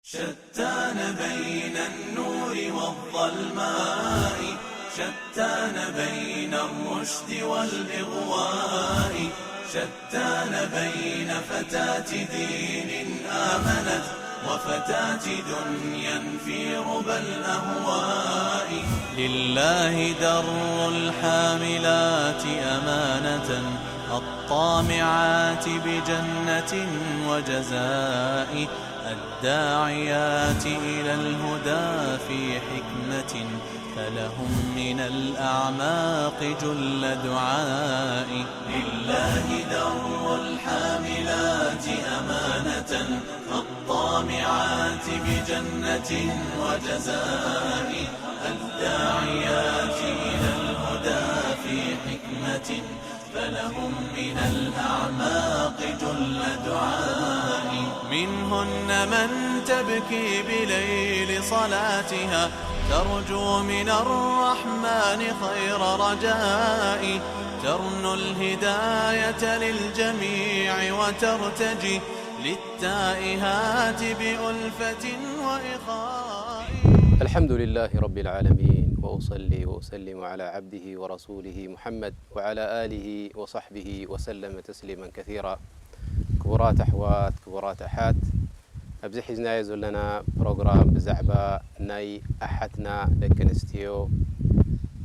شتان بين النور والظلماء، شتان بين الرشد والإغواء، شتان بين فتاة دين آمنت وفتاة دنيا في ربى الأهواء. لله در الحاملات أمانة، الطامعات بجنة وجزاء، الداعيات إلى الهدى في حكمة، فلهم من الأعماق جل دعاء. لله در الحاملات أمانة، الطامعات بجنة وجزاء، الداعيات إلى الهدى في حكمة، فلهم من الأعماق جل دعاء. منهن من تبكي بليل صلاتها، ترجو من الرحمن خير رجاء، ترنو الهداية للجميع وترتجي، للتائهات بألفة وإخاء. الحمد لله رب العالمين، وأصلي وأسلم على عبده ورسوله محمد وعلى آله وصحبه وسلم تسليما كثيرا. ክቡራት ኣሕዋት፣ ክቡራት ኣሓት፣ ኣብዚ ሒዝናዮ ዘለና ፕሮግራም ብዛዕባ ናይ ኣሓትና ደቂ ኣንስትዮ፣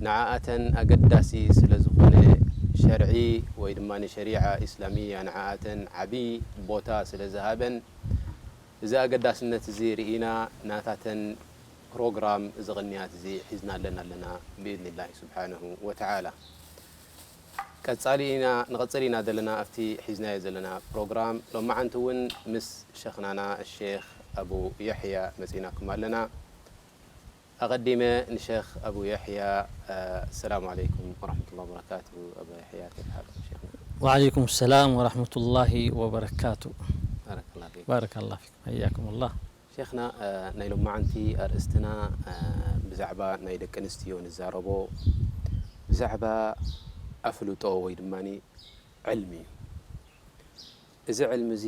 ንዓኣተን ኣገዳሲ ስለ ዝኾነ፣ ሸርዒ ወይ ድማ ሸሪዓ ኢስላሚያ ንዓኣተን ዓቢ ቦታ ስለ ዝሃበን፣ እዚ ኣገዳስነት እዚ ርኢና ናታተን ፕሮግራም እዚ ቅንያት እዚ ሒዝናለን ኣለና ብኢዝኒላሂ ስብሓነሁ ወተዓላ። ቀጻሊ ኢና፣ ንቐጽል ኢና ዘለና ኣብቲ ሒዝናዮ ዘለና ፕሮግራም። ሎማዓንቲ እውን ምስ ሸኽናና ሸኽ ኣቡ የሕያ መጺናኩም ኣለና። ኣቐዲመ ንሸኽ ኣቡ የሕያ፣ ኣሰላሙ ዓለይኩም ወረሕመቱላሂ ወበረካቱ። ኣቡ የሕያ፣ ከይፍ ሓልኩም ሸኽና? وعليكم السلام ورحمة الله وبركاته. ባረከላሁ ፊኩም። بارك الله فيكم، حياكم الله. ሸኽና፣ እ፣ ናይ ሎማዓንቲ ኣርእስትና፣ እ፣ ብዛዕባ ናይ ደቂ ኣንስትዮ ንዛረቦ፣ ብዛዕባ ኣፍልጦ ወይ ድማ ዕልሚ እዩ። እዚ ዕልሚ እዚ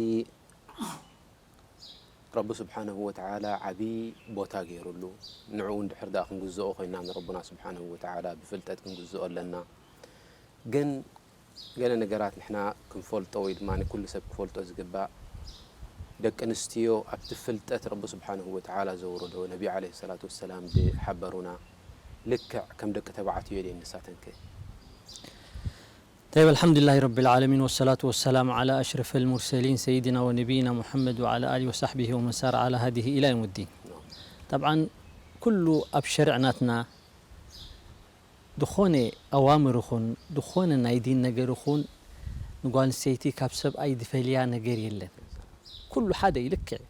ረቢ ስብሓነሁ ወተዓላ ዓቢ ቦታ ገይሩሉ፣ ንዕኡ እንድሕር ደኣ ክንግዝኦ ኮይና ንረብና ስብሓነሁ ወተዓላ ብፍልጠት ክንግዝኦ ኣለና። ግን ገለ ነገራት ንሕና ክንፈልጦ ወይ ድማ ንኩሉ ሰብ ክፈልጦ ዝግባእ፣ ደቂ ኣንስትዮ ኣብቲ ፍልጠት ረቢ ስብሓነሁ ወተዓላ ዘውረዶ፣ ነቢ ዓለይሂ ሰላቱ ወሰላም ዝሓበሩና፣ ልክዕ ከም ደቂ ተባዕትዮ ድየን ንሳተን ከ? طيب، الحمد لله رب العالمين، والصلاة والسلام على أشرف المرسلين سيدنا ونبينا محمد وعلى آله وصحبه ومن سار على هديه إلى يوم الدين. طبعا ኩሉ ኣብ ሸርዕ ናትና ዝኾነ ኣዋምር ይኹን ዝኾነ ናይ ዲን ነገር ይኹን ንጓል ኣንስተይቲ ካብ ሰብኣይ ዝፈልያ ነገር የለን። ኩሉ ሓደ እዩ ልክዕ።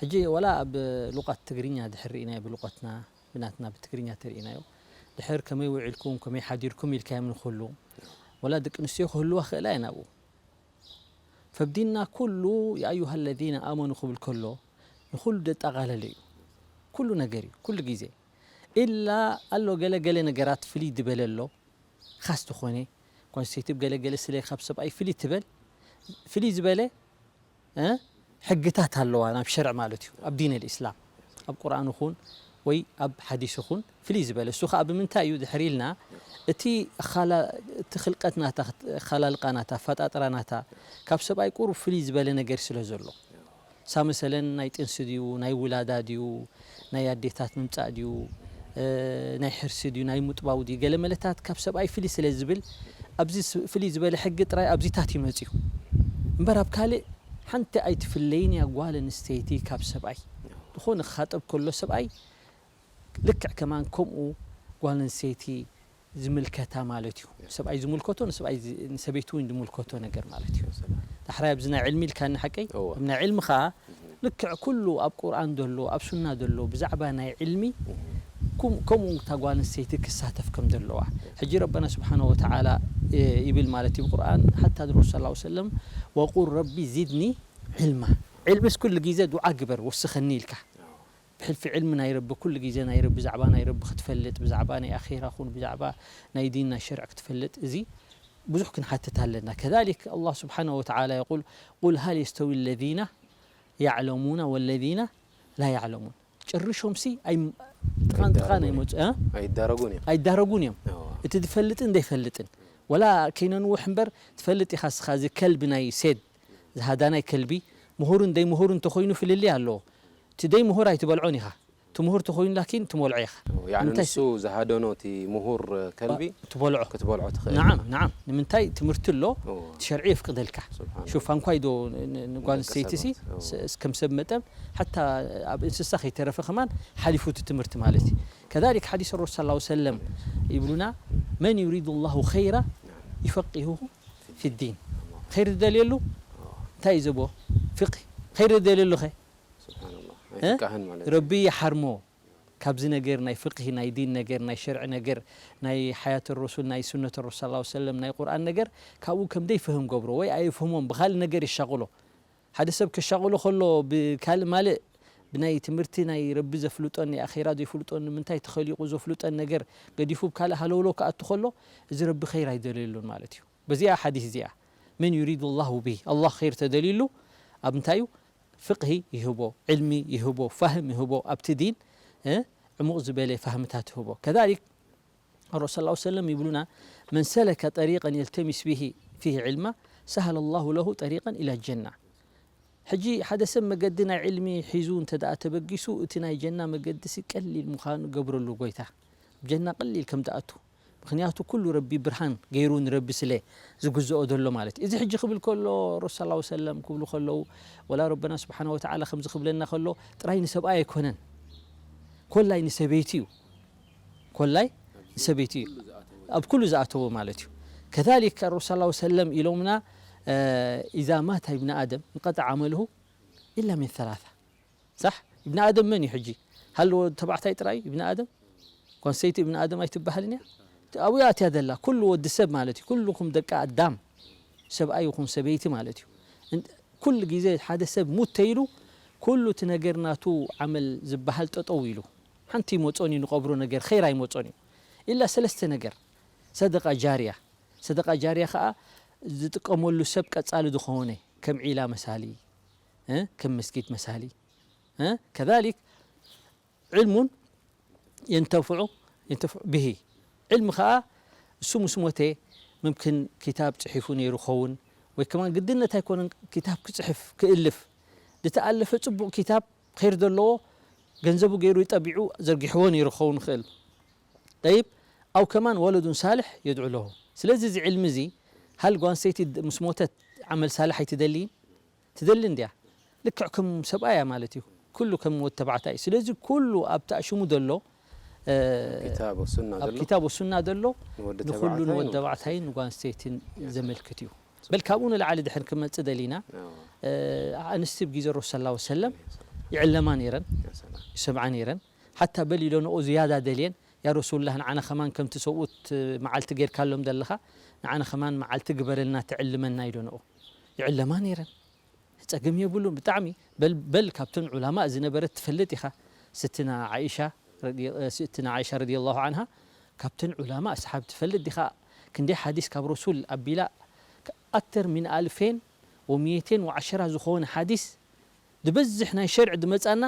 ሕጂ ወላ ኣብ ሉቓት ትግርኛ ድሕር ርኢናዮ፣ ብሉቐትና ብናትና ብትግርኛ ተርኢናዮ፣ ድሕር ከመይ ውዒልኩም ከመይ ሓዲርኩም ኢልካዮም ንኹሉ። ወላ ደቂ ኣንስትዮ ክህልዋ ክእላ እየን ኣብኡ። ፈብዲንና ኩሉ يا أيها الذين آمنوا ክብል ከሎ ንኹሉ ደጠቓለለ እዩ። ኩሉ ነገር እዩ ኩሉ ግዜ። ኢላ ኣሎ ገለ ገለ ነገራት ፍልይ ዝበለ ኣሎ። ኻስ ዝኾነ ጓል ኣንስተይቲ ብገለ ገለ ስለ ካብ ሰብኣይ ፍልይ ትበል፣ ፍልይ ዝበለ እ፣ ሕግታት ኣለዋ ናብ ሸርዕ ማለት እዩ፣ ኣብ ዲን ኣልእስላም፣ ኣብ ቁርኣን ይኹን ወይ ኣብ ሓዲስ ይኹን ፍልይ ዝበለ። እሱ ኸኣ ብምንታይ እዩ ድሕር ኢልና፣ እቲ ኣኻላ-፣ እቲ ኽልቀት ናታ፣ ኣኻላልቃ ናታ፣ ኣፈጣጥራ ናታ ካብ ሰብኣይ ቁሩብ ፍልይ ዝበለ ነገር ስለ ዘሎ። ሳ መሰለን ናይ ጥንሲ ድዩ፣ ናይ ውላዳ ድዩ፣ ናይ ኣዴታት ምምጻእ ድዩ፣ እ፣ ናይ ሕርሲ ድዩ፣ ናይ ምጥባው ድዩ፣ ገለ መለታት ካብ ሰብኣይ ፍልይ ስለ ዝብል፣ ኣብዚ ስ-፣ ፍልይ ዝበለ ሕጊ ጥራይ ኣብዚታት እዩ መጺኡ። እምበር ኣብ ካልእ ሓንቲ ኣይትፍለይን እያ ጓል ኣንስተይቲ ካብ ሰብኣይ። ዝኾነ ክኻጠብ ከሎ ሰብኣይ ልክዕ ከማን ከምኡ ጓል ኣንስተይቲ ዝምልከታ ማለት እዩ። ሰብኣይ ዝምልከቶ ንሰብኣይ ዝ-፣ ንሰበይቲ እውን ዝምልከቶ ነገር ማለት እዩ። ዳሕራይ ኣብዚ ናይ ዕልሚ ኢልካኒ ሓቀይ? እወ። ኣብ ናይ ዕልሚ ኸኣ ልክዕ ኩሉ ኣብ ቁርኣን ዘሎ፣ ኣብ ሱና ዘሎ ብዛዕባ ናይ ዕልሚ ኩም-፣ ከምኡ እታ ጓል ኣንስተይቲ ክሳተፍ ከም ዘለዋ። ሕጂ ረበና ስብሓነ ወተዓላ፣ እ፣ ይብል ማለት እዩ ብቁርኣን፣ ሓታ ንረሱል ሰለላሁ ዐለይሂ ወሰለም፣ "ወቁል ረቢ ዚድኒ ዒልማ።" ዕልምስ ኩሉ ግዜ ዱዓ ግበር፣ ወስኸኒ ኢልካ። ብሕልፊ ዕልሚ ናይ ረቢ፣ ኩሉ ግዜ ናይ ረቢ፣ ብዛዕባ ናይ ረቢ ክትፈልጥ፣ ብዛዕባ ናይ ኣኼራ ኹን፣ ብዛዕባ ናይ ዲን ናይ ሸርዕ ክትፈልጥ፣ እዚ ብዙሕ ክንሓትት ኣለና። ከዛሊክ ኣላህ ስብሓነሁ ወተዓላ የቁል፣ "ቁል ሃል የስተዊ ለዚነ ያዕለሙነ ወለዚነ لا يعلمون። ጭርሾምሲ ኣይ-፣ ጥቓን ጥቓን ኣይመጹ-፣ እ? ኣይዳረጉን እዮም። ኣይዳረጉን እዮም። እዎ። እቲ ዝፈልጥን ዘይፈልጥን። ወላ ከይነንውሕ እምበር፣ ትፈልጥ ኢኻ እስኻ፣ እዚ ከልቢ ናይ ሴድ፣ ዝሃዳናይ ከልቢ፣ ምሁርን ዘይምሁርን እንተኾይኑ ፍልልይ ኣለዎ። እቲ ዘይምሁር ኣይትበልዖን ኢኻ። እቲ ምሁር ተኾይኑ ላኪን ትመልዖ ኢኻ። ያኒ ንምንታይ ንሱ ዝሃደኖ እቲ ምሁር ከልቢ ትበልዖ። ክትበልዖ ትኽእል ናዓም፣ ኢኻ። ናዓም። ንምንታይ ትምህርቲ ኣሎ፣ እዎ። እቲ ሸርዒ የፍቅደልካ። ሱብሓን ሹፍ፣ ኣንኳይ ዶ ን-፣ ን-፣ ንጓል ደቂ ኣንስተይቲ ሲ ሰባት፣ እዎ። ስ-፣ ስ-፣ ከም ሰብ መጠን፣ ሓታ ኣብ እንስሳ ከይተረፈ ከማን ሓሊፉ እቲ ትምህርቲ ማለት እዩ። ከዛሊክ ሓዲስ ረሱል ሰለላሁ ዐለይሂ ወሰለም ይብሉና፣ "መን ዩሪዱ ላሁ ኸይራ ዩፈቂሁሁ ፊዲን።" ኸይር ዝደልየሉ እንታይ እዩ ዘቦ? ፍቅሂ። ኸይር ዝደልየሉ ኸ? ሱብሓነላህ። እ? ኣይፍቃህን ማለት እዩ። ረቢ ይሓርሞ። ካብዚ ነገር ናይ ፍቅሂ፣ ናይ ዲን ነገር፣ ናይ ሸርዒ ነገር፣ ናይ ሓያት ረሱል፣ ናይ ሱነት ረሱል ሰለላሁ ዐለይሂ ወሰለም፣ ናይ ቁርኣን ነገር፣ ካብኡ ከም ደይፍህም ገብሮ ወይ ኣይፍህሞን፣ ብኻልእ ነገር ይሻቕሎ። ሓደ ሰብ ከሻቕሎ ከሎ ብካልእ ማልእ ብናይ ትምህርቲ ናይ ረቢ ዘፍልጦን ናይ ኣኼራ ዘይፍልጦን ንምንታይ ተኸሊቑ ዘፍልጦን ነገር ገዲፉ ብካልእ ሃለውሎ ክኣቱ ከሎ፣ እዚ ረቢ ኸይር ኣይደለየሉን ማለት እዩ። በዚኣ ሓዲስ እዚኣ፣ "መን ዩሪዱ ላሁ ቢሂ"፣ ኣላህ ኸይር ተደልዩሉ፣ ኣብ እንታይ እዩ? ፍቅሂ ይህቦ፣ ዕልሚ ይህቦ፣ ፋህም ይህቦ፣ ኣብቲ ዲን፣ እ፣ ዕሙቕ ዝበለ ፋህምታት ይህቦ። ከዛሊክ፣ ረሱል ሰለላሁ ዐለይሂ ወሰለም ይብሉና፣ "መን ሰለከ ጠሪቀን የልተሚስ ቢሂ፣ ፊሂ ዕልማ፣ ሰሀለ ላሁ ለሁ ጠሪቀን ኢላ ጀና።" ሕጂ ሓደ ሰብ መገዲ ናይ ዕልሚ ሒዙ እንተ ደኣ ተበጊሱ፣ እቲ ናይ ጀና መገዲ ሲ ቀሊል ምዃኑ ገብረሉ ጎይታ። ጀና ቀሊል ከም ትኣቱ። ምኽንያቱ ኩሉ ረቢ ብርሃን ገይሩ ንረቢ ስለ ዝግዝኦ ዘሎ ማለት እዩ። እዚ ሕጂ ክብል ከሎ፣ ረሱል ሰለላሁ ዐለይሂ ወሰለም ክብሉ ከለዉ፣ ወላ ረበና ስብሓነ ወተዓላ ከምዚ ክብለና ከሎ፣ ጥራይ ንሰብኣይ ኣይኮነን። ኮላይ ንሰበይቲ እዩ። ኮላይ ንሰበይቲ እዩ። ኣብ ኩሉ ዝኣተዎ ማለት እዩ። ከዛሊክ ረሱል ሰለላሁ ዐለይሂ ወሰለም ኢሎምና፣ እ፣ "ኢዛ ማተ ኢብነ ኣደም እንቀጠዐ ዓመልሁ ኢላ ሚን ሰላሳ።" ሳሕ? ኢብነ ኣደም መን እዩ ሕጂ? ሃሎ ተባዕታይ ጥራይ እዩ ኢብነ ኣደም? ጓል ኣንስተይቲ ኢብነ ኣደም ኣይትበሃልን እያ? ኣብኡ እያ ኣትያ ዘላ። ኩሉ ወዲ ሰብ ማለት እዩ። ኩልኹም ደቂ ኣዳም፣ ሰብኣይ ይኹን ሰበይቲ ማለት እዩ። እን-፣ ኩሉ ግዜ ሓደ ሰብ ሙት ተይሉ፣ ኩሉ እቲ ነገር ናቱ ዓመል ዝበሃል ጠጠው ኢሉ። ሓንቲ ይመጾን እዩ ንቐብሮ ነገር፣ ኸይር ኣይመጾን እዩ። ኢላ ሰለስተ ነገር። ሰደቃ ጃርያ። ሰደቃ ጃርያ ኸኣ ዝጥቀመሉ ሰብ ቀጻሊ ዝኾነ፣ ከም ዒላ መሳሊ፣ እ፣ ከም መስጊድ መሳሊ፣ እ፣ ከዛሊክ ዕልሙን የንተፍዑ፣ የንተፍዑ ብሂ። ዕልሚ ኸኣ እሱ ምስ ሞተ፣ ምምክን ኪታብ ጽሒፉ ነይሩ ኸውን፣ ወይ ከማን ግድነት ኣይኮነን ኪታብ ክጽሕፍ፣ ክእልፍ። ዝተኣለፈ ጽቡቕ ኪታብ ኸይር ዘለዎ ገንዘቡ ገይሩ ጠቢዑ ዘርጊሕዎ ነይሩ ክኸውን ይኽእል። ጠይብ፣ ኣው ከማን ወለዱን ሳልሕ የድዑ ለሁ። ስለዚ እዚ ዕልሚ እዚ፣ ሃል ጓል ኣንስተይቲ ድ-፣ ምስ ሞተት ዓመል ሳልሕ ኣይትደልይን? ትደሊ እንድያ። ልክዕ ከም ሰብኣያ ማለት እዩ። ኩሉ ከም ወዲ ተባዕታይ እዩ። ስለዚ ኩሉ ኣብቲ ኣሽሙ ዘሎ፣ እ፣ ኪታብ ወሱና ኣብ ዘሎ ኪታብ ወሱና ዘሎ ንወዲ ንኹሉ ተባዕታይ ንወዲ ንወዲ ተባዕታይን ንጓል ኣንስተይትን ዘመልክት እዩ። በል ካብኡ ንላዕሊ ድሕር ክመጽእ ደሊና፣ ኣዎ። እ፣ ኣንስቲ ኣብ ግዜ ረሱል ሰለላሁ ዐለይሂ ወሰለም ይዕለማ ነይረን፣ ያ ሰላም። ይሰምዓ ነይረን። ሓታ በል ኢለንኦ ዝያዳ ደልየን፣ "ያ ረሱሉላህ፣ ንዓና ከማን ከምቲ ሰብኡት መዓልቲ ጌርካሎም ዘለኻ፣ ንዓና ከማን መዓልቲ ግበረልና፣ ትዕልመና" ኢለንኦ። ይዕለማ ነይረን። ጸገም የብሉን ብጣዕሚ። በል፣ በል ካብተን ዑላማእ ዝነበረት ትፈልጥ ኢኻ። ስትና ዓኢሻ ረዲ-፣ ስትና ዓኢሻ ረዲየላሁ ዓንሃ ካብተን ዑላማእ ኣስሓብ ትፈልጥ ዲኻ? ክንደይ ሓዲስ ካብ ረሱል ኣቢላ፣ ኣክተር ሚን ኣልፌን ወሚእቴን ወዓሸራ ዝኾነ ሓዲስ ዝበዝሕ ናይ ሸርዒ ዝመጻና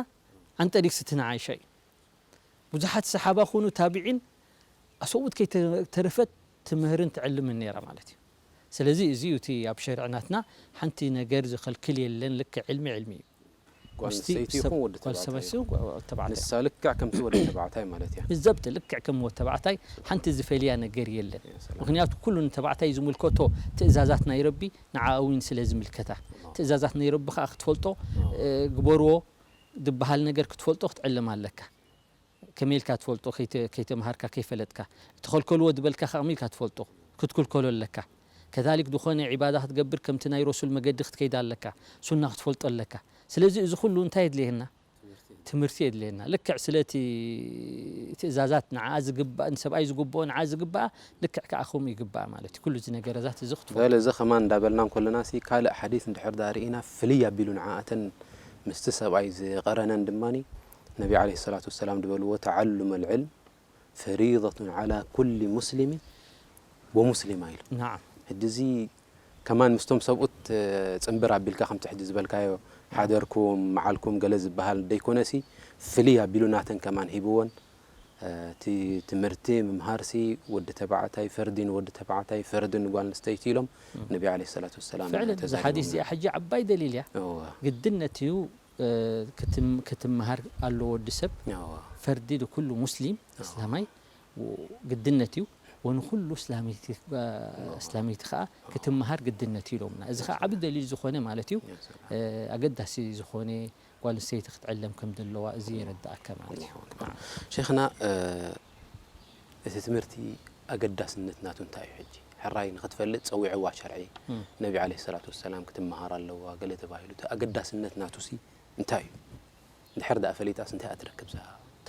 ዓን ጠሪቅ ስትና ዓኢሻ እዩ። ብዙሓት ሰሓባ ኩኑ ታቢዒን ኣሰብኡት ከይተረፈት ትምህርን ትዕልምን ነይራ ማለት እዩ። ስለዚ እዚ እዩ እቲ ኣብ ሸርዒ ናትና ሓንቲ ነገር ዝኸልክል የለን፣ ልክዕ ዕልሚ ዕልሚ እዩ። ጓል ምስቲ ኣንስተይቲ ሰብ-፣ ይኹን ወዲ ጓል ተባዕታይ ሰበይቲ ይኹን። ወ-፣ ተባዕታይ። ንሳ ልክዕ ከምቲ ወዲ ተባዕታይ ማለት እያ። ብዘብጥ ልክዕ ከም ወዲ ተባዕታይ ሓንቲ ዝፈልያ ነገር የለን። ያ ሰላም። ምኽንያቱ ኩሉ ንተባዕታይ ዝምልከቶ ትእዛዛት ናይ ረቢ ንዓኣ እውን ስለ ዝምልከታ። ኣዎ። ትእዛዛት ናይ ረቢ ከኣ ክትፈልጦ፣ ኣዎ። እ፣ ግበርዎ ዝበሃል ነገር ክትፈልጦ ክትዕለም ኣለካ። ከመይ ኢልካ ትፈልጦ ከይተ-፣ ከይተምሃርካ ከይፈለጥካ? እተኸልከልዎ ዝበልካ ከኣ ከመይ ኢልካ ትፈልጦ? ክትክልከሎ ኣለካ። ከዛሊክ ዝኾነ ዒባዳ ክትገብር ከምቲ ናይ ረሱል መገዲ ክትከይድ ኣለካ። ሱና ክትፈልጦ ኣለካ። ስለዚ እዚ ኩሉ እንታይ የድልየና? ትምህርቲ የድልየና። ልክዕ ስለቲ ትእዛዛት ንዓ ዝግባእ፣ ንሰብኣይ ዝግብኦ ንዓ ዝግባእ፣ ልክዕ ከኣ ከምኡ ይግባእ ማለት እዩ። ኩሉ እዚ ነገረዛት እዚ ክትፈልጦ። በል እዚ ከማን እንዳበልና እንከለና ሲ ካልእ ሓዲስ እንድሕር ደኣ ርኢና ፍልይ ኣቢሉ ንዓኣተን ምስቲ ሰብኣይ ዝቐረነን ድማኒ ነቢ ዓለይሂ ሰላቱ ወሰላም ዝበልዎ ተዓሉም ኣልዕልም ፈሪደቱን ዓላ ኩሊ ሙስሊሚን ወሙስሊማ ኢሉ። ነዓም። ሕጂ እዚ ከማን ምስቶም ሰብኡት፣ እ፣ ጽንብር ኣቢልካ ከምቲ ሕጂ ዝበልካዮ ሓደርኩም መዓልኩም ገለ ዝበሃል ደይኮነሲ ፍልይ ኣቢሉ ናተን ከማን ሂብወን። እቲ ትምህርቲ ምምሃርሲ ወዲ ተባዕታይ ፈርዲ ንወዲ ተባዕታይ ፈርዲ ንጓል ኣንስተይቲ ኢሎም ነቢ ዓለይሂ ሰላቱ ወሰላም ፍዕልን እዛ ሓዲስ ተዛሪቦምና። እዚኣ ሕጂ ዓባይ ደሊል እያ። እዋ፣ ግድነት እዩ ክትምሃር ኣለዎ ወዲ ሰብ። ፈርዲ ንኩሉ ሙስሊም እስላማይ ግድነት እዩ። ወንኩሉ እስላመይቲ ከኣ ክትምሃር ግድነት እዩ ኢሎምና። እዚ ከኣ ዓቢ ደሊል ዝኾነ ማለት እዩ። ኣገዳሲ ዝኾነ ጓል ኣንስተይቲ ክትዕለም ከም ዘለዋ እዚ የረድኣካ ማለት እዩ። ሸይኽና፣ እቲ ትምህርቲ ኣገዳስነት ናቱ እንታይ እዩ? ሕጂ ሕራይ ንኽትፈልጥ ጸዊዕዋ ሸርዒ፣ ነቢ ዓለይሂ ሰላቱ ወሰላም ክትመሃር ኣለዋ ገለ ተባሂሉ፣ እቲ ኣገዳስነት ናቱሲ እንታይ እዩ? እንድሕር ደኣ ፈሊጣስ እንታይ እያ ትረክብ እዛ?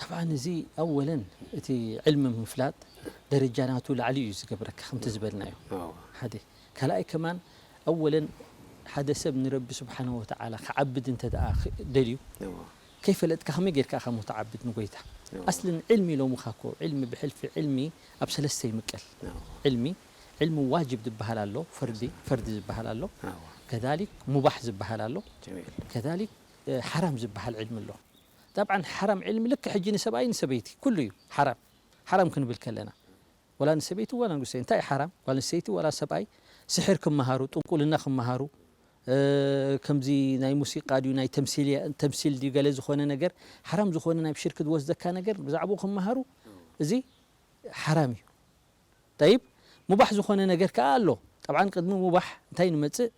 ጠብዓን እዚ ኣወለን እቲ ዕልሚ ምፍላጥ ደረጃ ናቱ ላዕሊ እዩ ዝገብረካ ከምቲ ዝበልናዮ። ሓደ ካልኣይ ከማን ኣወለን ሓደ ሰብ ንረቢ ስብሓንሁ ወተዓላ ክዓብድ እንተ ደኣ ደልዩ ከይፈለጥካ ከመይ ጌርካ ኢኻ እሞ ትዓብድ ንጎይታ? ኣስልን ዕልሚ ኢሎምኻ እኮ ዕልሚ ብሕልፊ ዕልሚ ኣብ ሰለስተ ይምቀል። ዕልሚ ዕልሚ ዋጅብ ዝበሃል ኣሎ፣ ፈርዲ ዝበሃል ኣሎ፣ ከዛሊክ ሙባሕ ዝበሃል ኣሎ፣ ከዛሊክ ሓራም ዝበሃል ዕልሚ ኣሎ። ጠብዓን ሓራም ዕልሚ ልክዕ ሕጂ ንሰብኣይ ንሰበይቲ ኩሉ እዩ ሓራም። ሓራም ክንብል ከለና ወላ ንሰበይቲ ወላ ንጉሰይ እንታይ እዩ ሓራም? ጓል ኣንስተይቲ ወላ ሰብኣይ ስሕር ክመሃሩ፣ ጥንቁልና ክመሃሩ፣ ከምዚ ናይ ሙሲቃ ድዩ ናይ ተምሲል ድዩ ገለ ዝኾነ ነገር ሓራም ዝኾነ ናብ ሽርክ ዝወስደካ ነገር ብዛዕባኡ ክመሃሩ እዚ ሓራም እዩ። ጠይብ ሙባሕ ዝኾነ ነገር ከኣ ኣሎ። ጠብዓን ቅድሚ ሙባሕ እንታይ ንመጽእ?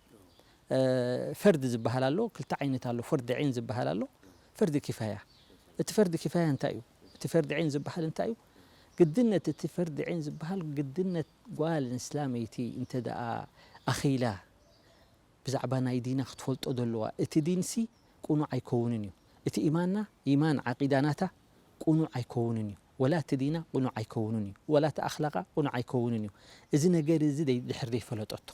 ፈርድ ዝበሃል ኣሎ፣ ክልተ ዓይነት ኣሎ። ፈርድ ዒን ዝበሃል ኣሎ፣ ፈርድ ኪፋያ። እቲ ፈርድ ኪፋያ እንታይ እዩ? እቲ ፈርድ ዒን ዝበሃል እንታይ እዩ? ግድነት እቲ ፈርድ ዒን ዝበሃል ግድነት ጓል ኣንስላመይቲ እንተ ደኣ ኣኺላ ብዛዕባ ናይ ዲና ክትፈልጦ ዘለዋ። እቲ ዲንሲ ቅኑዕ ኣይከውንን እዩ። እቲ ኢማንና፣ ኢማን ዓቂዳ ናታ ቅኑዕ ኣይከውንን እዩ። ወላ እቲ ዲና ቅኑዕ ኣይከውንን እዩ። ወላ እቲ ኣኽላቓ ቅኑዕ ኣይከውንን እዩ። እዚ ነገር እዚ ደይ- ድሕር ደይፈለጠቶ።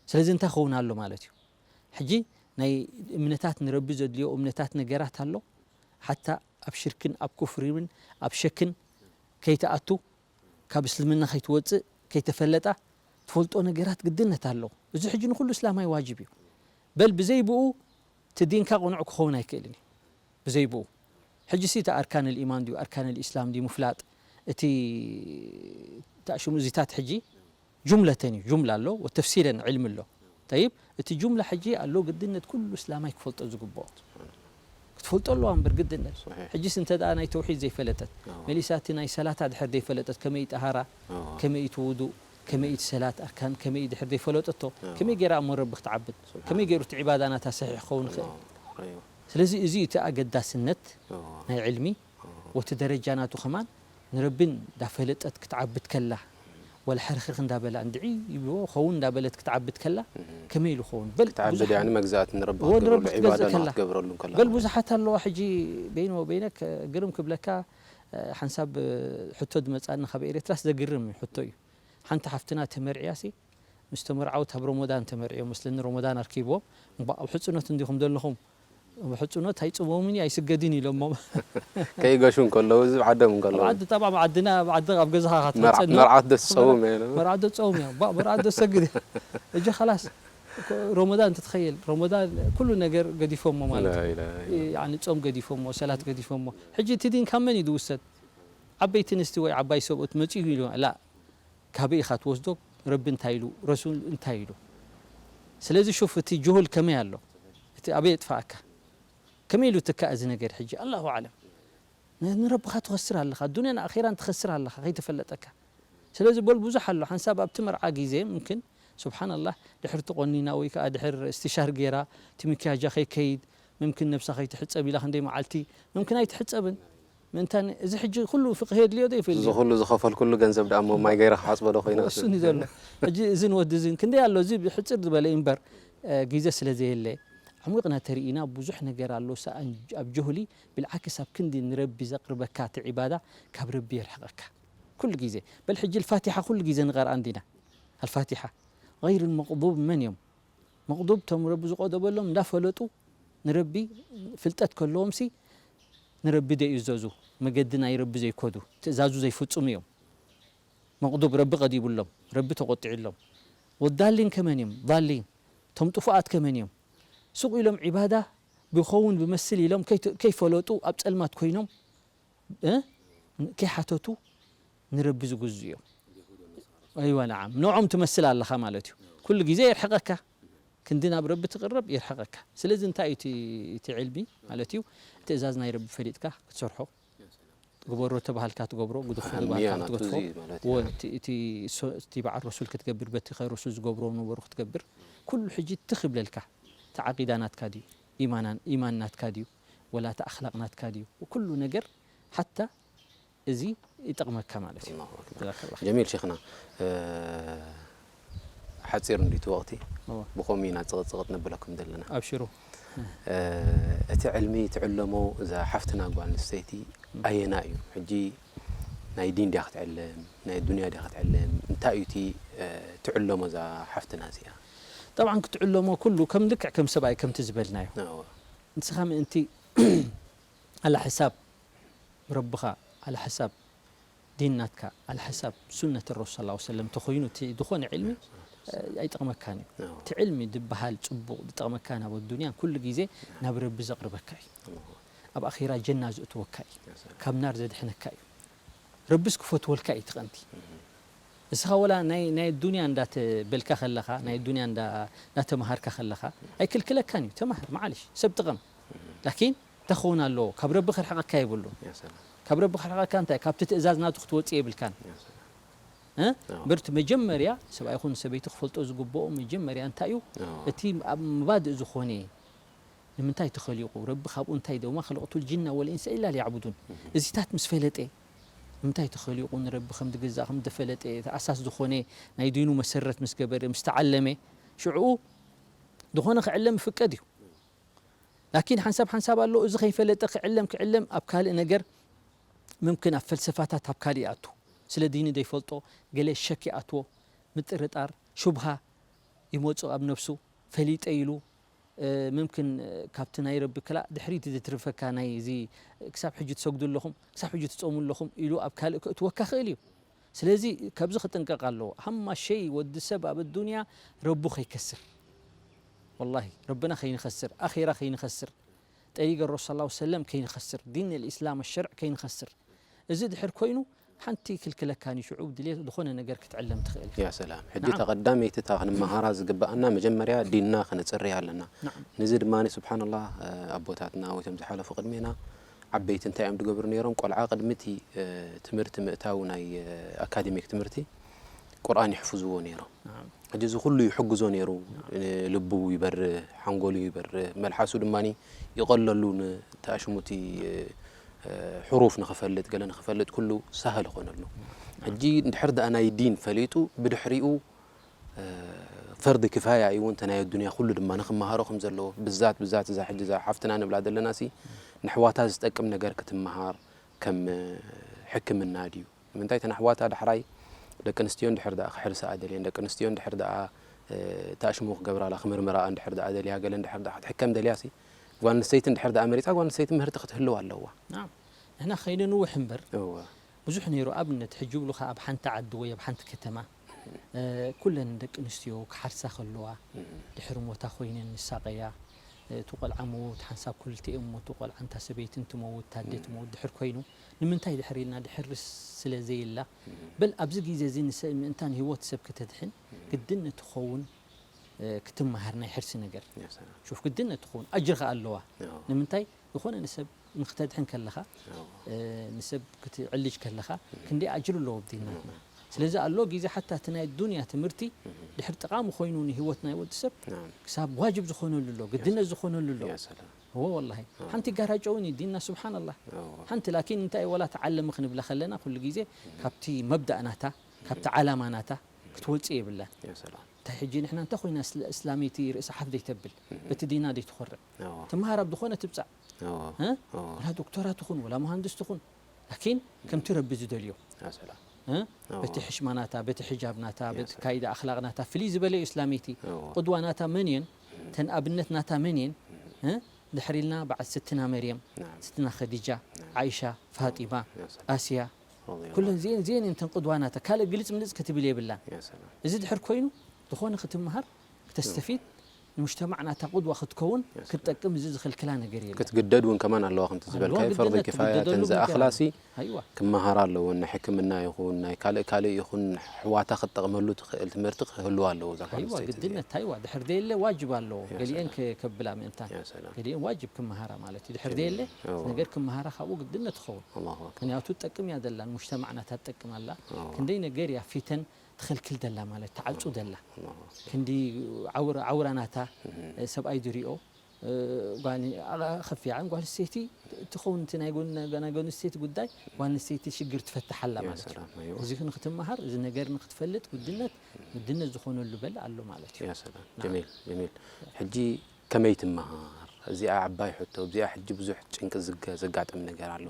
ስለዚ እንታይ ክኸውን ኣሎ ማለት እዩ? ሕጂ ናይ እምነታት ንረቢ ዘድልዮ እምነታት ነገራት ኣሎ። ሓታ ኣብ ሽርክን ኣብ ኩፍሪን ኣብ ሸክን ከይትኣቱ ካብ እስልምና ከይትወፅእ ከይተፈለጣ ትፈልጦ ነገራት ግድነት ኣሎ። እዚ ሕጂ ንኹሉ እስላማይ ዋጅብ እዩ። በል ብዘይ ብኡ እቲ ዲንካ ቅኑዕ ክኸውን ኣይክእልን እዩ። ብዘይ ብኡ ሕጂ ሲ እቲ ኣርካን ልኢማን ድዩ ኣርካን ልኢስላም ድዩ ምፍላጥ እቲ ታሽሙ እዚታት ሕጂ ጁምለተን እዩ። ጁምላ ኣሎ ወተፍሲለን ዕልሚ ኣሎ። ጠይብ እቲ ጁምላ ሕጂ ኣሎ ግድነት ኩሉ እስላማይ ክፈልጦ ዝግብኦ ክትፈልጦ ኣለዋ እምበር ግድነት። ሕጂስ እንተ ደኣ ናይ ተውሒድ ዘይፈለጠት መሊሳ እቲ ናይ ሰላታ ድሕር ዘይፈለጠት ከመይ እዩ ጠሃራ ከመይ እዩ እቲ ውዱእ ከመይ እዩ እቲ ሰላት ኣርካን ከመይ እዩ ድሕር ዘይፈለጠቶ ከመይ ገይራ እሞ ረቢ ክትዓብድ ከመይ ገይሩ እቲ ዒባዳ ናታ ሰሒሕ ክኸውን ይኽእል? ስለዚ እዚ እዩ እቲ ኣገዳስነት ናይ ዕልሚ ወቲ ደረጃ ናቱ ከማን ንረቢ እንዳፈለጠት ክትዓብድ ከላ ወላ ሕርኽርኽ እንዳበላ እንድዒ ይብዎ ኸውን እንዳበለት ክትዓብድ ከላ ከመይ ኢሉ ኸውን በል ክትዓብድ ብዙሓት ያኒ መግዛእቲ ንረቢ እዎ ንረቢ ክትገብረሉ ክትገዝእ ዒባዳ ከላ ክትገብረሉ ከላ በል ብዙሓት ኣለዋ ሕጂ በይነ ወበይነክ ግርም ክብለካ ሓንሳብ ሕቶ ዝመፃኒ ካብ ኤርትራስ ዘግርም እዩ ሕቶ እዩ ሓንቲ ሓፍትና ተመርዕያ ሲ ምስ ተመርዓውት ኣብ ሮሞዳን ተመርዕዮም መስለኒ ሮሞዳን ኣርኪብዎም እምባ ኣብ ሕፅኖት እንዲኹም ዘለኹም ሕፁኖት ኣይፅሞምን እዩ ኣይስገድን ኢሎሞም ከይገሹ እንከለዉ እዚ ዓዶም እንከለዉ ዓዲ ጠባብ ዓድና ኣብ ዓዲ ኣብ ገዛኻ ካትመፀና መርዓት ዶ ትፀውም እያ መርዓት ዶ ትፀውም እያ መርዓት ዶ ትሰግድ እያ እጂ ኸላስ ሮሞዳን እንትትኸየል ሮሞዳን ኩሉ ነገር ገዲፎሞ ማለት ጾም ገዲፎሞ ሰላት ገዲፎሞ ሕጂ እቲ ዲን ካብ መን እዩ ዝውሰድ ዓበይቲ ንስቲ ወይ ዓባይ ሰብኡት መፅኡ ኢሉ ላ ካበይ ኢኻ ትወስዶ ረቢ እንታይ ኢሉ ረሱል እንታይ ኢሉ ስለዚ ሹፍ እቲ ጅሁል ከመይ ኣሎ እቲ ኣበይ የጥፋእካ ከመይ ኢሉ ትካእ እዚ ነገር ሕጂ ኣላሁ ኣዕለም ንረብኻ ትኸስር ኣለኻ ዱንያን ኣኼራን ትኸስር ኣለኻ ከይተፈለጠካ ስለዚ በል ብዙሕ ኣሎ ሓንሳብ ኣብቲ መርዓ ግዜ ምምክን ስብሓንላህ ድሕር ተቆኒና ወይ ከዓ ድሕር እስትሻር ገይራ እቲ ምክያጃ ከይከይድ ምምክን ነብሳ ከይትሕፀብ ኢላ ክንደይ መዓልቲ ምምክን ኣይትሕፀብን ምእንታን እዚ ሕጂ ኩሉ ፍቅህ የድልዮ ዶ ይፍእል እዚ ኩሉ ዝኸፈልኩሉ ገንዘብ ደኣ እሞ ማይ ገይረ ክሓፅቦ ዶ ኮይና እሱን እዩ ዘሎ ሕጂ እዚ ንወዲ እዚ ክንደይ ኣሎ እዚ ብሕፅር ዝበለ እዩ እምበር ግዜ ስለ ዘየለ ኣዕሚቕና ተርኢና ብዙሕ ነገር ኣሎ ሰኣን ኣብ ጀህሊ ብልዓክስ ኣብ ክንዲ ንረቢ ዘቕርበካ እቲ ዒባዳ ካብ ረቢ የርሕቐካ ኩሉ ግዜ በል ሕጂ ልፋቲሓ ኩሉ ግዜ ንቐርኣ እንዲና ኣልፋቲሓ غير المغضوب መን እዮም መቕዱብ ቶም ረቢ ዝቆደበሎም እንዳፈለጡ ንረቢ ፍልጠት ከለዎም ሲ ንረቢ ዘይእዘዙ መገዲ ናይ ረቢ ዘይከዱ ትእዛዙ ዘይፍፅሙ እዮም መቕዱብ ረቢ ቀዲብሎም ረቢ ተቆጢዕሎም ወዳሊን ከመን እዮም ዳሊን ቶም ጥፉኣት ከመን እዮም ሱቕ ኢሎም ዒባዳ ብኸውን ብመስል ኢሎም ከይፈለጡ ኣብ ጸልማት ኮይኖም ከይሓተቱ ንረቢ ዝግዙ እዮም። ኣይዋ ነዓም ንዖም ትመስል ኣለኻ ማለት እዩ። ኩሉ ግዜ የርሕቐካ፣ ክንዲ ናብ ረቢ ትቕረብ የርሕቐካ። ስለዚ እንታይ እዩ እቲ ዕልሚ ማለት እዩ? ትእዛዝ ናይ ረቢ ፈሊጥካ ክትሰርሖ፣ ግበሮ ተባሃልካ ትገብሮ፣ ግድፎ ተባሃልካ ክትገድፎ፣ እቲ በዓል ረሱል ክትገብር፣ በቲ ከረሱል ዝገብሮ ነበሩ ክትገብር፣ ኩሉ ሕጂ ትኽ ይብለልካ። እቲ ዓቂዳ ናትካ ድዩ? ኢማን ናትካ ድዩ? ወላ እቲ ኣኽላቕ ናትካ ድዩ? ኩሉ ነገር ሓታ እዚ ይጠቕመካ ማለት እዩ። ጀሚል ሸይኽና፣ ሓፂር እንዲቲ ወቕቲ፣ ብኸምኡ ኢና ፅቕፅቕጥ ነብለኩም ዘለና። ኣብሽሩ። እቲ ዕልሚ ትዕለሞ እዛ ሓፍትና ጓል ኣንስተይቲ ኣየና እዩ? ሕጂ ናይ ዲን ድያ ክትዕለም፣ ናይ ዱንያ ድያ ክትዕለም? እንታይ እዩ እቲ ትዕለሞ እዛ ሓፍትና እዚኣ? ጠብዓን ክትዕለሞ ኩሉ ከም ልክዕ ከም ሰብኣይ ከምቲ ዝበልናዮ። ንስኻ ምእንቲ ኣላ ሕሳብ ረብኻ ኣላ ሕሳብ ዲን ናትካ ኣላ ሕሳብ ሱነት ረሱል ሰለላሁ ዐለይሂ ወሰለም ተኾይኑ እቲ ዝኾነ ዕልሚ ኣይጠቕመካን እዩ። እቲ ዕልሚ ዝበሃል ፅቡቕ ዝጠቕመካ ናብ ኣዱንያን ኩሉ ግዜ ናብ ረቢ ዘቕርበካ እዩ። ኣብ ኣኺራ ጀና ዘእትወካ እዩ። ካብ ናር ዘድሕነካ እዩ። ረብስ ክፈትወልካ እዩ እቲ ቀንዲ። እስኻ ወላ ናይ ናይ ዱንያ እንዳተበልካ ከለኻ ናይ ዱንያ እንዳ እንዳተማሃርካ ከለኻ ኣይክልክለካን እዩ። ተማሃር መዓልሽ ሰብ ጥቐም። ላኪን እንታይ ክኸውን ኣለዎ? ካብ ረቢ ክርሕቐካ የብሉን። ካብ ረቢ ክርሕቐካ እንታይ? ካብቲ ትእዛዝ ናቱ ክትወፅእ የብልካን። እምበርቲ መጀመርያ ሰብኣይ ይኹን ሰበይቲ ክፈልጦ ዝግብኦ መጀመርያ እንታይ እዩ? እቲ ኣብ መባድእ ዝኾነ ንምንታይ ተኸሊቑ? ረቢ ካብኡ እንታይ ደ? ወማ ኸለቕቱል ጅና ወል ኢንሰ ኢላ ሊያዕቡዱን። እዚታት ምስ ፈለጠ ንምንታይ ተኸሊቑ ንረቢ ከም ዝግዛእ ከም ዝፈለጠ እቲ ኣሳስ ዝኾነ ናይ ዲኑ መሰረት ምስ ገበረ ምስ ተዓለመ ሽዕኡ ዝኾነ ክዕለም ይፍቀድ እዩ። ላኪን ሓንሳብ ሓንሳብ ኣሎ እዚ ከይፈለጠ ክዕለም ክዕለም ኣብ ካልእ ነገር ምምክን ኣብ ፈልሰፋታት ኣብ ካልእ ይኣቱ። ስለ ዲኑ ዘይፈልጦ ገለ ሸክ ይኣትዎ፣ ምጥርጣር፣ ሹብሃ ይመፁ ኣብ ነብሱ ፈሊጠ ኢሉ ምምክን ካብቲ ናይ ረቢ ክላእ ድሕሪት ዘትርፈካ ናይ እዚ ክሳብ ሕጂ ትሰግዱ ኣለኹም ክሳብ ሕጂ ትፀሙ ኣለኹም ኢሉ ኣብ ካልእ ክእትወካ ክእል እዩ። ስለዚ ካብዚ ክጥንቀቕ ኣለዎ። ሃማ ሸይ ወዲ ሰብ ኣብ ኣዱንያ ረቡ ከይከስር ወላሂ ረብና ከይንኸስር ኣኼራ ከይንኸስር ጠሪገ ረሱል ሰለላሁ ዐለይሂ ወሰለም ከይንኸስር ዲን ልእስላም ሸርዕ ከይንኸስር እዚ ድሕር ኮይኑ ሓንቲ ክልክለካን እዩ ሽዑ ድሌት ዝኾነ ነገር ክትዕለም ትኽእል ኢኻ። ያ ሰላም ሕጂ እታ ቀዳመይቲ እታ ክንመሃራ ዝግበኣና መጀመርያ ዲንና ክነፅርያ ኣለና። ነዚ ድማ ስብሓንላህ ኣቦታትና ወይ ቶም ዝሓለፉ ቅድሜና ዓበይቲ እንታይ እዮም ዝገብሩ ነይሮም? ቆልዓ ቅድሚ እቲ ትምህርቲ ምእታው ናይ ኣካደሚክ ትምህርቲ ቁርኣን ይሕፍዝዎ ነይሮም። ሕጂ እዚ ኩሉ ይሕግዞ ነይሩ። ልቡ ይበርህ፣ ሓንጎሉ ይበርህ፣ መልሓሱ ድማ ይቐለሉ፣ ንተኣሽሙቲ ሕሩፍ ንኽፈልጥ ገለ ንኽፈልጥ ኩሉ ሳህል ይኾነሉ። ሕጂ እንድሕር ደኣ ናይ ዲን ፈሊጡ ብድሕሪኡ ፈርዲ ክፋያ እዩ እውን ተናይ ኣዱንያ ኩሉ ድማ ንክመሃሮ ከም ዘለዎ ብዛት ብዛት እዛ ሕጂ እዛ ሓፍትና ንብላ ዘለና ሲ ንሕዋታ ዝጠቅም ነገር ክትመሃር ከም ሕክምና ድዩ ንምንታይ ተን ኣሕዋታ ዳሕራይ ደቂ ኣንስትዮ እንድሕር ደኣ ክሕርስኣ ደልየን ደቂ ኣንስትዮ እንድሕር ደኣ ተኣሽሙ ክገብራላ ክምርምራኣ እንድሕር ደኣ ደልያ ገለ እንድሕር ደኣ ክትሕከም ደልያ ሲ ጓል ኣንስተይቲ እንድሕር ደኣ መሪፃ ጓል ኣንስተይቲ ምህርቲ ክትህልዋ ኣለዋ። ናም ንሕና ከይንንውሕ እምበር እወ ብዙሕ ነይሩ ኣብነት ሕጂ ብሉኻ ኣብ ሓንቲ ዓዲ ወይ ኣብ ሓንቲ ከተማ ኩለን ደቂ ኣንስትዮ ክሓርሳ ከለዋ ድሕሪ ሞታ ኮይነን ንሳቐያ እቲ ቆልዓ መውት ሓንሳብ ክልቲኦም ሞቱ ቆልዓ እንታ ሰበይትን ትመውት ታዴ ትመውት ድሕር ኮይኑ ንምንታይ ድሕር ኢልና ድሕርስ ስለ ዘየላ በል ኣብዚ ግዜ እዚ ምእንታን ህይወት ሰብ ክተድሕን ግድን ትኸውን ክትመሃር ናይ ሕርሲ ነገር ሹፍ ግድን ትኸውን ኣጅር ከኣ ኣለዋ ንምንታይ ዝኾነ ንሰብ ንክተድሕን ከለኻ ንሰብ ክትዕልጅ ከለኻ ክንደይ ኣጅር ኣለዎ ኣብ ዲንና ስለዚ ኣሎ ግዜ ሓታ እቲ ናይ ዱንያ ትምህርቲ ድሕር ጠቓሚ ኮይኑ ንህይወት ናይ ወዲ ሰብ ክሳብ ዋጅብ ዝኾነሉ ኣሎ ግድነት ዝኾነሉ ኣሎ እዎ ወላሂ ሓንቲ ጋራጨ እውን እዩ ዲንና ስብሓንላህ ሓንቲ ላኪን እንታይ ወላ ተዓለሚ ክንብላ ከለና ኩሉ ግዜ ካብቲ መብዳእ ናታ ካብቲ ዓላማ ናታ ክትወፅእ የብላን እንታይ ሕጂ ንሕና እንታይ ኮይና እስላመይቲ ርእሲ ሓፍ ዘይተብል በቲ ዲና ዘይትኾርዕ ትምሃር ኣብ ዝኾነ ትብፃዕ ወላ ዶክተራ ትኹን ወላ መሃንድስ ትኹን ላኪን ከምቲ ረቢ ዝደልዮ በቲ ሕሽማ ናታ በቲ ሕጃብ ናታ በቲ ካይዳ ኣኽላቕ ናታ ፍልይ ዝበለ እዩ እስላመይቲ ቁድዋ ናታ መን እየን ተን ኣብነት ናታ መን እየን ድሕር ኢልና በዓል ስትና መርየም ስትና ኸዲጃ ዓይሻ ፋጢማ ኣስያ ኩለን ዚኤን ዚኤን እየን ተን ቅድዋ ናታ ካልእ ግልጽ ምልጽ ክትብል የብላን እዚ ድሕር ኮይኑ ዝኾነ ክትምሃር ክተስተፊድ ንሙጅተማዕ ናታ ቁድዋ ክትከውን ክትጠቅም እዚ ዝኽልክላ ነገር የለን። ክትግደድ እውን ከማን ኣለዋ ከምቲ ዝበልካዮ ፈርዲ ኪፋያ ተን ዝኣኽላሲ ኣይዋ ክመሃራ ኣለዎ ናይ ሕክምና ይኹን ናይ ካልእ ካልእ ይኹን ሕዋታ ክትጠቕመሉ ትኽእል ትምህርቲ ክህልዋ ኣለዎ እዛ ጓል ኣይዋ ኣንስተይቲ እዚኣ። ግድነት ኣይዋ ድሕር ደየለ ዋጅብ ኣለዎ ያ ገሊአን ሰላም። ከ- ከብላ ምእንታን ያ ሰላም። ገሊአን ዋጅብ ክመሃራ ማለት እዩ ድሕር ደየለ እዎ። ነገር ክመሃራ ካብኡ ግድነት ትኸውን ኣላሁ ኣክበር። ምክንያቱ ትጠቅም እያ ደላ ንሙጅተማዕ ናታ ትጠቅም ኣላ እዎ። ክንደይ ነገር እያ ፊተን ትኽልክል ደላ ማለት ትዓጹ ደላ ኣላሁ ኣክበር። ክንዲ ዓውራ ዓውራ ናታ ሰብኣይ ድሪኦ እ፣ ጓል ኣ- ከፊዓን ጓል ኣንስተይቲ ትኸውን እቲ ናይ ጎን ናይ ጓል ኣንስተይቲ ጉዳይ ጓል ኣንስተይቲ ሽግር ትፈትሕ ኣላ ያ ማለት እዩ ሰላም። ኣይዋ። እዚ ንክትመሃር እዚ ነገር ንክትፈልጥ ውድነት ውድነት ዝኾነሉ በል ኣሎ ማለት እዩ ያ ሰላም ጀሚል ጀሚል ሕጂ ከመይ ትመሃር እዚኣ ዓባይ ሕቶ እዚኣ ሕጂ ብዙሕ ጭንቂ ዝገ- ዘጋጥም ነገር ኣሎ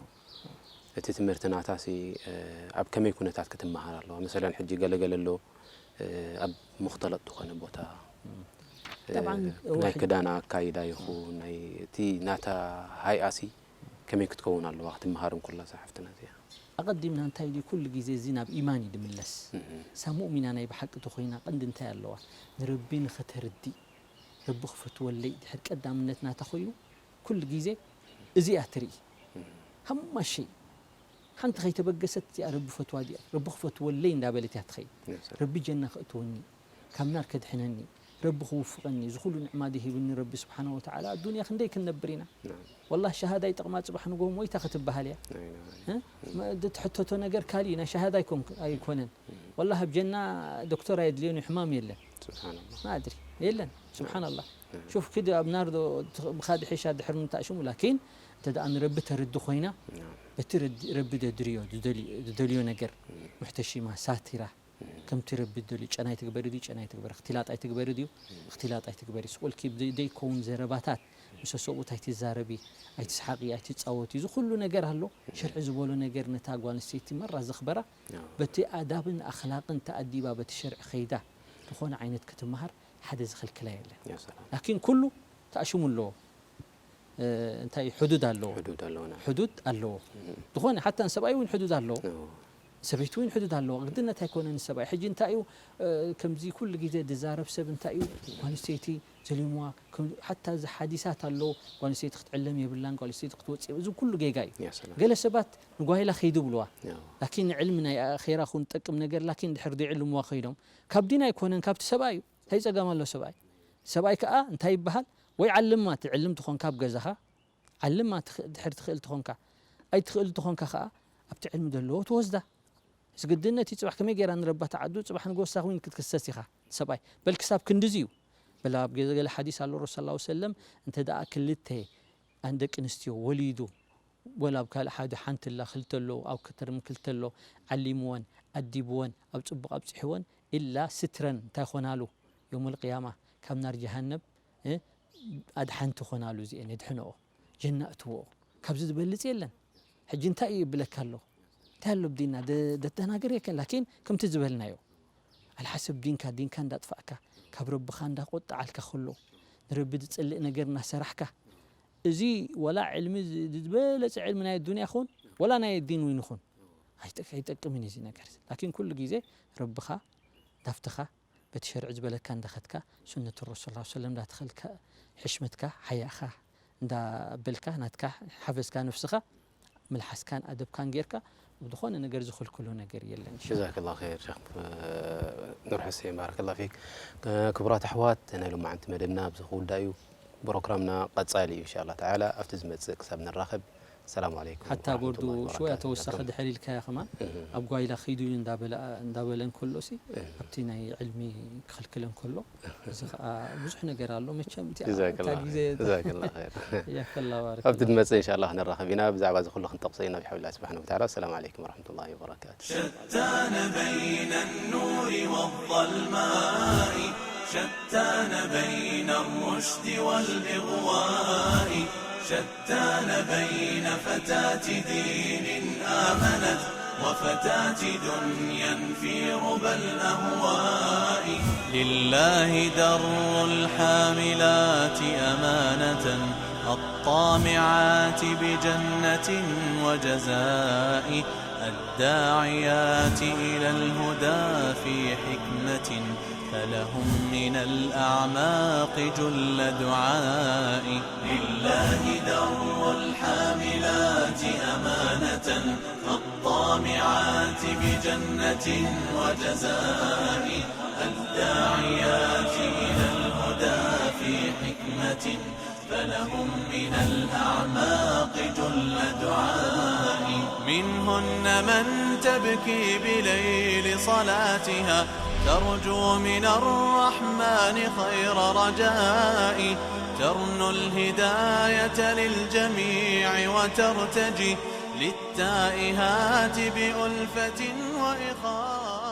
እቲ ትምህርቲ ናታሲ እ፣ ኣብ ከመይ ኩነታት ክትመሃር ኣለዋ መሰለን ሕጂ ገለገለ ኣሎ እ፣ ኣብ ሙክተለጥ ዝኾነ ቦታ እ፣ ጠብዓን እዋ ናይ ሕጂ- ክዳና ኣካይዳ ይኹን ናይ እቲ ናታ ሃይኣሲ ከመይ ክትከውን ኣለዋ ክትመሃር እንኩላ እዛ ሓፍትና እዚኣ ኣቐዲምና እንታይ ድዩ ኩሉ ግዜ እዚ ናብ ኢማን እዩ ድምለስ እሳ ሙእሚና ናይ ብሓቂ ተኾይና ቀንዲ እንታይ ኣለዋ ንረቢ ንኸተርዲ ረቢ ክፈትወለይ ድሕር ቀዳምነት ናታ ኮይኑ ኩሉ ግዜ እዚኣ ትርኢ ሃማሸይ ሓንቲ ከይተበገሰት እዚኣ ረቢ ፈትዋ ድያ ረቢ ክፈትወለይ እንዳበለት እያ ትኸይድ ረቢ ጀና ክእትወኒ ካብ ናር ከድሕነኒ ረቢ ክውፍቐኒ እዚ ኩሉ ንዕማ ድሂብኒ ረቢ ስብሓነ ወተዓላ ኣዱንያ ክንደይ ክንነብር ኢና ወላሂ ሸሃዳ ይጠቕማ ፅባሕ ንጎ ሞይታ ክትበሃል እያ እ? መ- እቲ ትሕተቶ ነገር ካሊእ ናይ ሸሃዳ ኣይኮን- ኣይኮነን ወላሂ ኣብ ጀና ዶክተር ኣየድልዮን እዩ ሕማም የለን ስብሓንላ ማድሪ የለን ስብሓንላ ሹፍ ክድ ኣብ ናር ዶ ትኽ- ብኻዲ ሒሻ ድሕር ምንታእ ሽሙ ላኪን እንተ ደኣ ንረቢ ተርዲ ኮይና በቲ ረዲ- ረቢ ደድርዮ ዝደልዮ- ዝደልዮ ነገር ሙሕተሺማ ሳቲራ ከምቲ ረቢ ደልዩ ጨና ይትግበሪ ድዩ ጨና ይትግበሪ እኽትላጥ ኣይትግበሪ ድዩ እኽትላጥ ኣይትግበሪ ስቁልኪ ዘይከውን ዘረባታት ምስ ሰብኡት ኣይትዛረቢ ኣይትስሓቂ ኣይትፃወቲ እዚ ኩሉ ነገር ኣሎ ሸርዒ ዝበሎ ነገር ነታ ጓል ኣንስተይቲ መራ ዘኽበራ በቲ ኣዳብን ኣኽላቅን ተኣዲባ በቲ ሸርዒ ከይዳ ዝኾነ ዓይነት ክትመሃር ሓደ ዝኽልክላ የለን ያ ሰላም ላኪን ኩሉ ተኣሽሙ ኣለዎ እ፣ እንታይ ሕዱድ ኣለዎ ሕዱድ ኣለውና ሕዱድ ኣለዎ ዝኾነ ሓታ ንሰብኣይ እውን ሕዱድ ኣለዎ ሰበይቲ እውን ሕዱድ ኣለዎ ግድነት ኣይኮነን ሰብኣይ ሕጂ እንታይ እዩ እ፣ ከምዚ ኩሉ ግዜ ዝዛረብ ሰብ እንታይ እዩ ጓል ኣንስተይቲ ዘሊምዋ ከም- ሓታ እዚ ሓዲሳት ኣለዎ ጓል ኣንስተይቲ ክትዕለም የብላን ጓል ኣንስተይቲ ክትወፅእ እዚ ኩሉ ጌጋ እዩ ያ ሰላም ገለ ሰባት ንጓይላ ከይዱ ብልዋ ያ ላኪን ንዕልሚ ናይ ኣኼራ ክንጠቅም ነገር ላኪን ድሕር ዘይዕልምዋ ከይዶም ካብ ዲን ኣይኮነን ካብቲ ሰብኣይ እዩ እንታይ ፀገም ኣሎ ሰብኣይ ሰብኣይ ከዓ እንታይ ይበሃል ወይ ዓልማ ትዕልም ትኾንካ ኣብ ገዛኻ ዓልማ ትኽ- ድሕር ትኽእል ትኾንካ ኣይትኽእል ትኾንካ ከዓ ኣብቲ ዕልሚ ዘለዎ ትወስዳ እዚ ግድነት እዩ ፅባሕ ከመይ ገይራ ንረባ ተዓዱ ፅባሕ ንጎሳ ውን ክትክሰስ ኢኻ ሰብኣይ በል ክሳብ ክንድዚ እዩ በላ ኣብ ገለ ገለ ሓዲስ ኣሎ ረሱ ላ ሰለም እንተ ደኣ ክልተ ኣን ደቂ ኣንስትዮ ወሊዱ ወላ ኣብ ካልእ ሓደ ሓንቲ ላ ክልተ ኣለዉ ኣብ ከተርም ክልተ ኣሎ ዓሊምወን ኣዲብወን ኣብ ፅቡቕ ኣብፅሕወን ኢላ ስትረን እንታይ ኾናሉ ዮም ልቅያማ ካብ ናር ጀሃነብ እ፣ ኣድሓንቲ ኾናሉ እዚአን የድሕንኦ ጀና እትወኦ ካብዚ ዝበልፅ የለን ሕጂ እንታይ እዩ ይብለካ ኣሎ እንታይ ኣሎ ብዲና ደ- ደተናገር የከን ላኪን ከምቲ ዝበልናዮ ኣልሓሰብ ዲንካ ዲንካ እንዳጥፋእካ ካብ ረብኻ እንዳቆጣዓልካ ከሎ ንረቢ ዝፅልእ ነገር እናሰራሕካ እዚ ወላ ዕልሚ ዝ- ዝበለፀ ዕልሚ ናይ ዱንያ ኹን ወላ ናይ ዲን እውን ይኹን ኣይጠቅ- ኣይጠቅምን እዩ እዚ ነገር እዚ ላኪን ኩሉ ግዜ ረብኻ ናፍትኻ በቲ ሸርዒ ዝበለካ እንዳኸድካ ሱነት ረሱል ላ ሰለም እንዳተኸልካ ሕሽመትካ ሓያእኻ እንዳበልካ ናትካ ሓፈዝካ ነፍስኻ ምልሓስካን ኣደብካን ጌርካ ዝኾነ ነገር ዝኽልክሎ ነገር የለን ጀዛከላ ኸይር ሸክ ኑር ሕሴን ባረከላ ፊክ ክቡራት ኣሕዋት ናይ ሎማዓንቲ መደብና ኣብዚ ክውዳ እዩ ፕሮግራምና ቀጻሊ እዩ እንሻላ ተዓላ ኣብቲ ዝመጽእ ክሳብ ንራኸብ ሰላም ዓለይኩም ሓታ ቦርዱ ሽወያ ተወሳኺ ድሕር ኢልካያ ከማን ኣብ ጓይላ ኺዱ እዩ እንዳበለን ከሎ ሲ ኣብቲ ናይ ዕልሚ ክኽልክለን ከሎ እዚ ከዓ ብዙሕ ነገር ኣሎ መቸም እታ ግዜ ያከላ ባረክ ኣብቲ ዝመፅእ እንሻላ ክንራኸብ ኢና ብዛዕባ እዚ ኩሉ ክንጠቕሶ ኢና ብሓብላ ስብሓን ወተዓላ ሰላም ዓለይኩም ወረሕመቱላ ወበረካቱ شتان بين النور والظلماء شتان بين الرشد والإغواء شتان بين فتاة دين آمنت وفتاة دنيا في ربى الأهواء لله در الحاملات أمانة الطامعات بجنة وجزاء الداعيات إلى الهدى في حكمة لهم من الأعماق جل دعائي. لله در الحاملات أمانة، الطامعات بجنة وجزاء، الداعيات إلى الهدى في حكمة، فلهم من الأعماق جل دعائي. منهن من تبكي بليل صلاتها، ترجو من الرحمن خير رجاء، ترنو الهداية للجميع وترتجي للتائهات بألفة وإخاء.